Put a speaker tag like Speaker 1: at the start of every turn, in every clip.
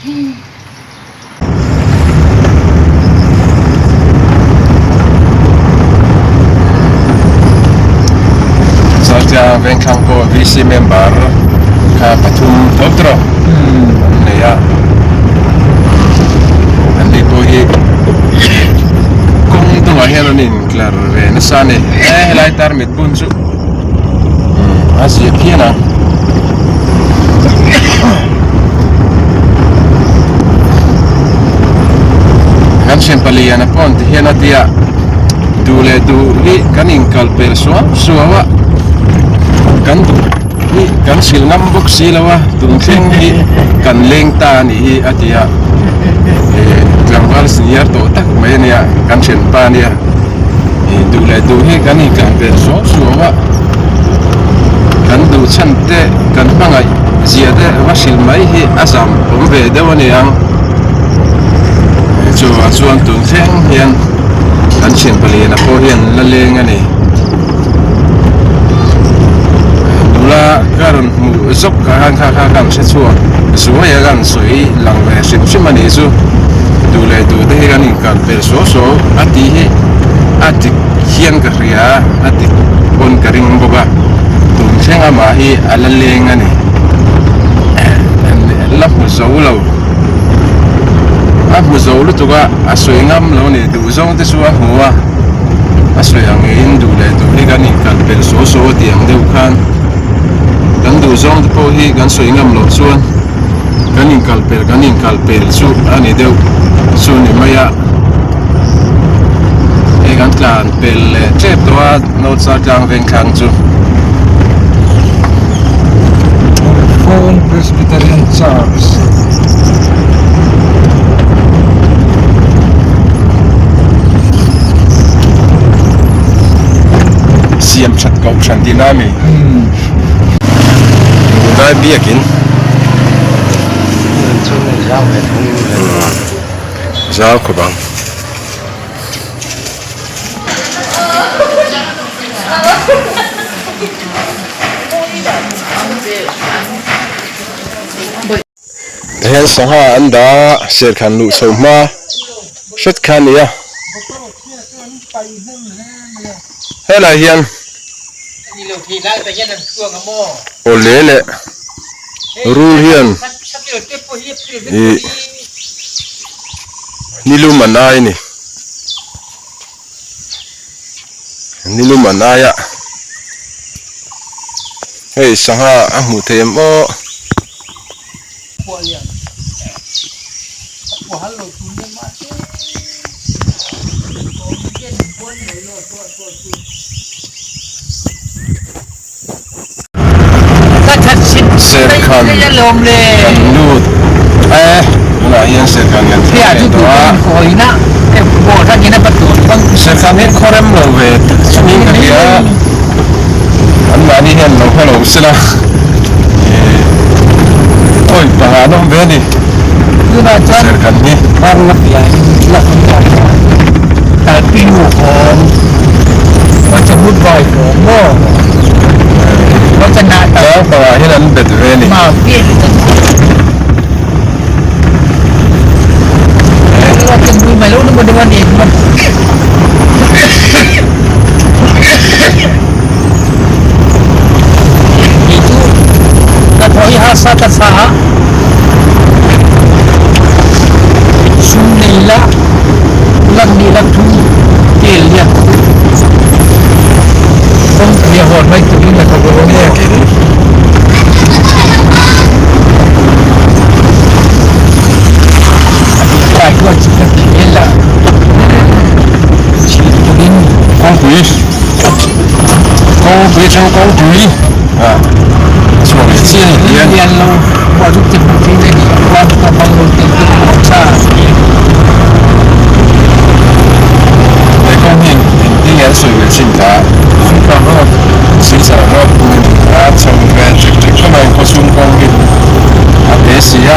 Speaker 1: Chaltlang Vengthlang pawh VC member kha pathum tawp tawh an nei a, an ni pawh hi kawng dungah hian an intlar ve nasa a ni. E helai tarmit bun chu a zia phian ang. Kan thian palian a pawn ti hian a tia duh leh duh hi kan inkal pel suau suau a kan duh hi kan hrilh ngam bawk si lo a tun thleng hi kan leng ta a nih hi a ti a eh tlangval senior tawh tak mai a nia kan thianpa a nia eh duh leh duh hi kan inkal pel suau suau a kan duh chhan te kan hmangaih zia te va hrilh mai hi a zam awm ve deuh a ni ang. Chuvang chuan tun thleng hian kan thian paliana pawh hian la leng a ni. Nula ka rawn hmuh zawk kha khan kha kha kan hre chhuak zuai a kan sawi lang ve hrim hrim a nih chu. Duh leh duh te hi kan inkal pel suau suau a tih hi a dik hian ka hria a, a dik pawn ka ring bawk a. Tun thleng amah hi a la leng a ni. La hmu zo lo. A hmu zo lutuk a, a sawi ngam lo ni. Duh zawng te chu a hmu a, a sawi ang ngeiin duh leh duh hi kan inkal pel saw saw a tih ang deuh khan kan duh zawng te pawh hi kan sawi ngam loh chuan kan inkal pel kan inkal pel chu a ni deuh chu ni mai a. Hei kan tlan pel leh tep tawh a North Sartlang Vengthlang chu.
Speaker 2: Reformed Presbyterian Church.
Speaker 1: Siam that koh than tihna a mi? Dai biakin. Zau khawp ang. Tihian sangha an dah a serkhan luh chho hma hret kha a ni a helai hian awle leh rul hian ih nilum an ai a ni. Nilum an ai a hei sangha a hmuh theih em aw. Serkhan kan lut e tunah hian serkhan kan thleng leh tawh a serkhan hi khaw rem lo ve tak chungin ka hria a anmahni hian lo hre lo sela ih awi panga an awm ve a ni serkhan hi. Tlang pangah hian an bet ve a ni. Biakin Kawngpui kawngpui atang kawngpui ah a chhuak leh chiah a ni hian He kawng hi engtin nge an sawi ve thin ta Silchar road a chho ve ṭek ṭek khawp mai khawchhung kawng hi a te si a.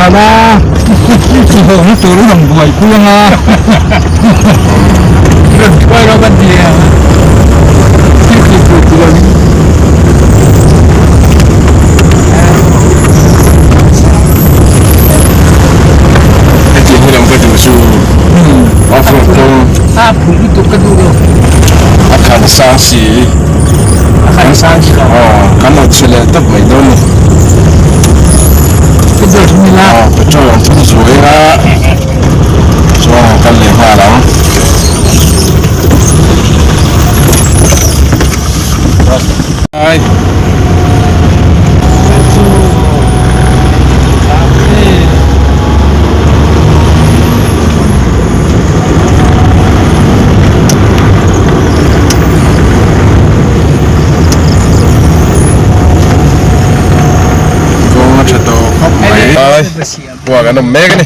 Speaker 2: tlan a, i hawhna tur i rawn buaipui ang a. Rawn thuai rawh ka ti ang. Thil tih tur ti lo in.
Speaker 1: Hetiang hi lam ka duh chu off road kawng.
Speaker 2: A phul lutuk ka duh lo.
Speaker 1: A khan sang si.
Speaker 2: A khan sang si lo.
Speaker 1: Aw kan awt chhe leh tawp mai dawn ni.
Speaker 2: Petrol thum ila.
Speaker 1: Aw petrol an thum zuai a chuan an kal leh nghal ang. Ai. Kawng a tha tawh khawp mai. Ai. Buak an awm mek a ni.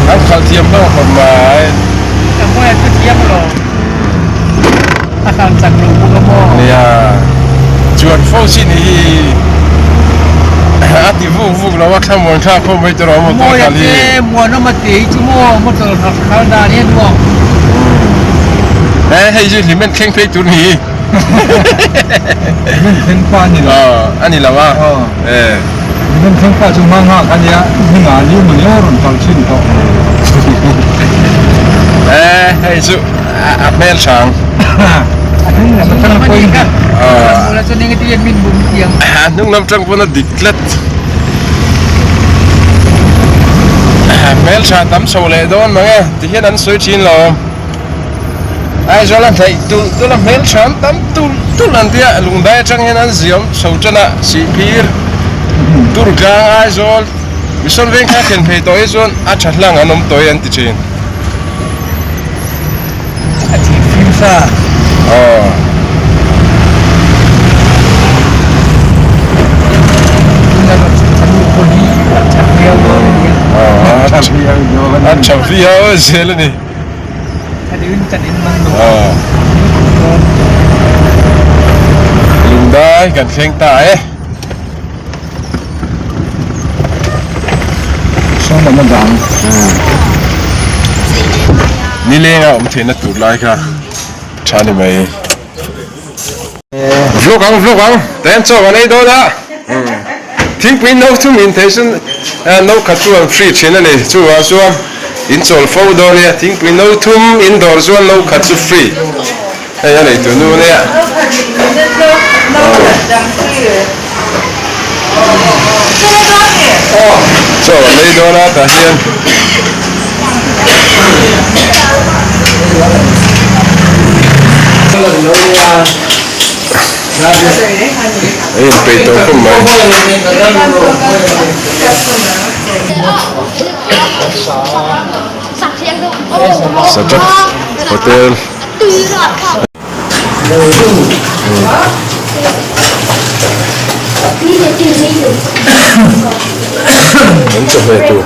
Speaker 1: An khalh thiam hlawm khawp mai. Nia chuan fo chi ni hi a ti vuk vuk lo a thlamuan thlak khawp mai tur a awm motor kal hi. He hei chu hlimen thleng phei tur ni hi.
Speaker 2: Hlimen thleng pa a ni lo.
Speaker 1: A ni lo a.
Speaker 2: Hlimen thleng pa chu hma nghak a nia hmingah ni mawni aw rawn kal thin tawh.
Speaker 1: Hei chu a hmel hrang.
Speaker 2: A hnung lam atang pawhin
Speaker 1: A hnung lam atang pawn a dik tlat. Hmel tha tam chho leh dawn mang e ti hian an sawi thin lo. Aizawl a hnaih tulh tulh a hmel tha an tam tulh tulh an tia lungdai atang hian an ziam chho tan a Sihphir Durtlang Aizawl Mission veng kha thlen phei tawh hi chuan a tha hlang an awm tawh hi an ti thin.
Speaker 2: A thih fim sa.
Speaker 1: Aw. A tha viau zel a ni. Aw. Lungdai kan thleng ta e.
Speaker 2: Sawm a dang.
Speaker 1: Nileng a awm theihna tur lai kha tha ni mai. Vlog ang vlog ang ten chaw kan ei dawn a thingpui no thum in thei chu no khat chu an free thin a ni chuvang chuan in chawl fo dawn nia thingpui no thum in dawr chuan no khat chu free. Hei a neitu nu nia. Chaw an ei dawn a tah hian. Ei in peih tawh khawp mai. Sadak Hotel. An chawhmeh tur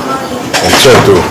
Speaker 1: an chaw tur.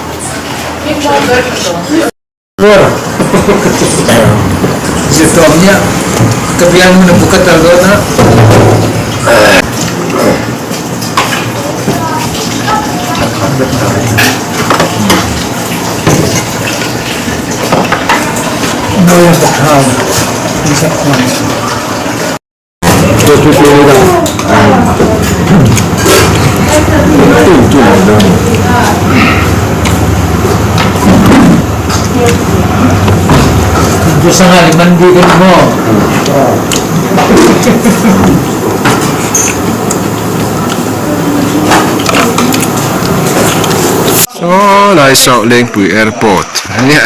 Speaker 1: Saw lai saw Lengpui airport a nia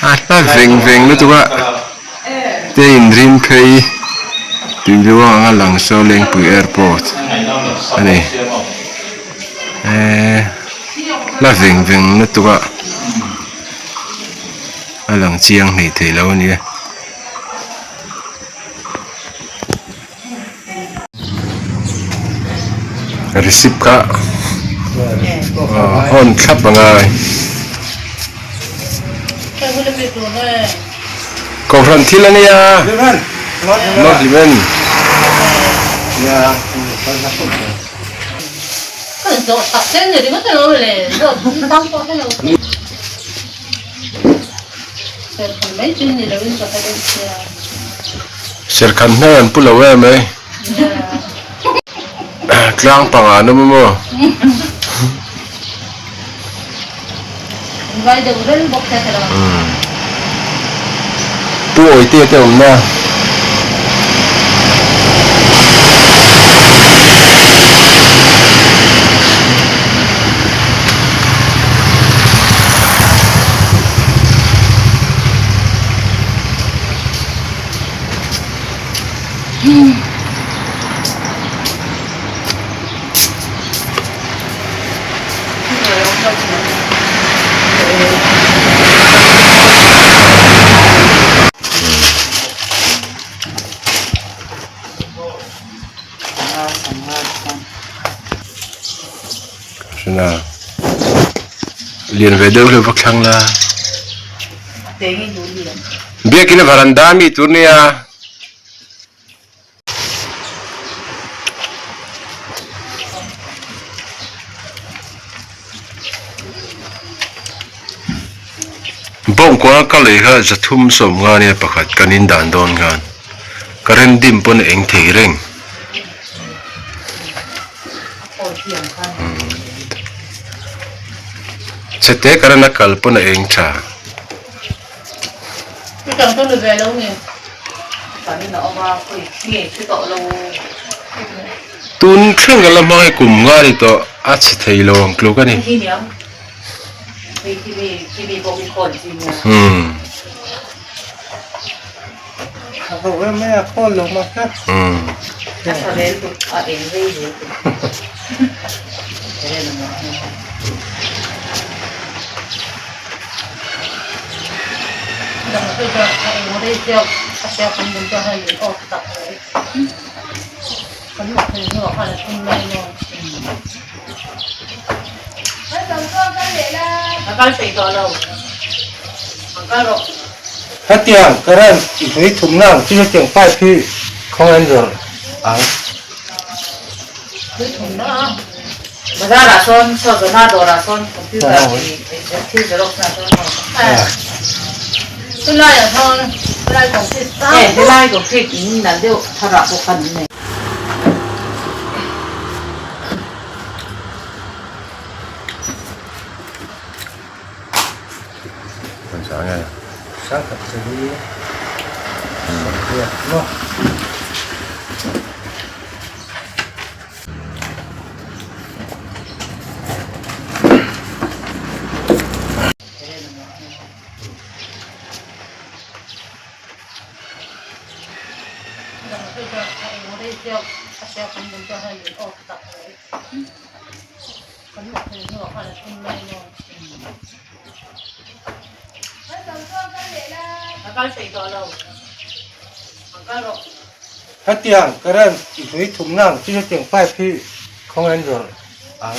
Speaker 1: a hla veng veng lutuk a te in rin phei tui luang anga lang saw Lengpui airport a ni eee hla veng veng lutuk a a lang chiang hleih theih loh a ni e. Receipt kha hawn thlap a ngai. Kohhran thil a nia. Not even. Serkhan hmel an pu lo em mai. Tlang panga an awm a maw? Pu Awite te awmna. Lian ve deuh hleuh vak thlang la. Biakin a varanda mi tur nia. Bawngkawn a ka lei kha zathum sawmnga nia pakhat kan in dan dawn khan current dim pawn a eng thei reng. Chhete current a kal pawn a eng tha. Tun thleng ka la hmang e kum nga ni tawh a chhe thei lo ang tluk a ni.
Speaker 2: Hetiang current hlui thumna ang chi hetiang pipe hi khawngaih an zawrh ang. Hetiang current hlui thumna ang chi hetiang pipe hi khawngaih an zawrh ang.